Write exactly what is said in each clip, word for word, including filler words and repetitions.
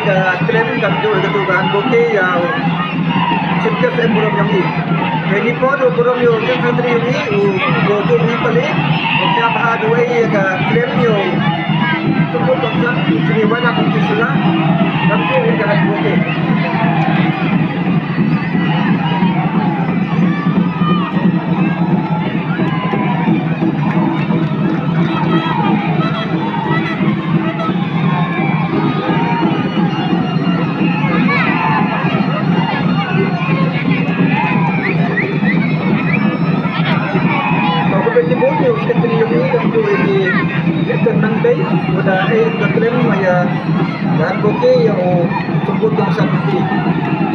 Ka claim kam ju ka tu ban booking ïa u chief guest em burom yong i. Kani por u burom ïa u chief secretary yong i u go tu ni pali. Ka ba ha du ai ka claim ïa u. Tu ko tu san tu ni wana tu sila. Kam ju ka booking.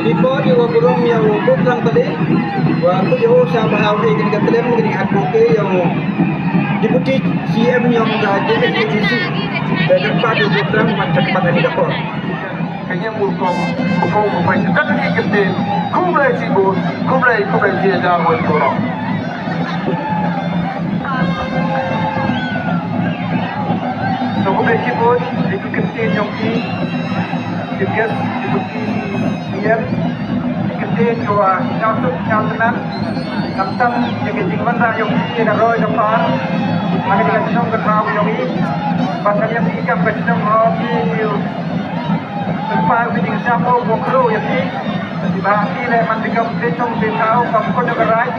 Report ïa u Bukrang Pale. Wa kut ïa u sa ba hau hi kini ka tlem kini ka bokeh ïa u Deputy C M yong ka J H A D C. Ba ka pat u Bukrang man ka pat ani ka por. Ka ngim u kong, u kong u pai. Dak ni ka ktien. Khublei shibun, khublei, khublei shi hajar wei khublei. Khublei shibun, ïa ki ktien yong ki. Chief guest, Deputy C M, ki ktien ki wa sñiaw suk sñiaw tnat, khamtam ïa ka jingwanrah yong ki ïa ka roi ka par, ha kane ka shnong ka thaw yong i, bad ka liang ki kam ka shnong ruh ki pynpaw ka jingsngew khublei ïa ki, ba ki leh man ki kam ka shnong ka thaw kam kot ka raij,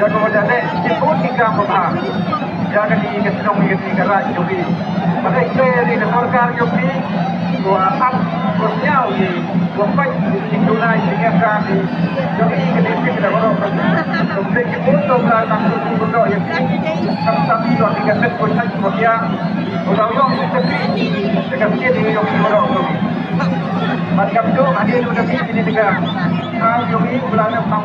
ïa ka wa da leh ki bun ki kam ba bha. Ïa kane ka shnong, ïa kane ka raij jong ngi. Bad ai khublei ïa ka sorkar jong ngi, ko ap, ko sñiaw ïa, ko peit ïa ka jingduna jingem ka ngi. Jong ngi kane ka shnong ka baroh. Jong ngi ki bun to ba nang tu tu baroh ïa ngi. Kam sam ïa ngi ka shnong ko shnong ko ïa. Ko dau ïoh ngi ka shnong. Ïa ka shnong ïa ngi baroh jong ngi. Bad kam tu ade tu da ngi kine ka. Ka jong ngi ba nang nang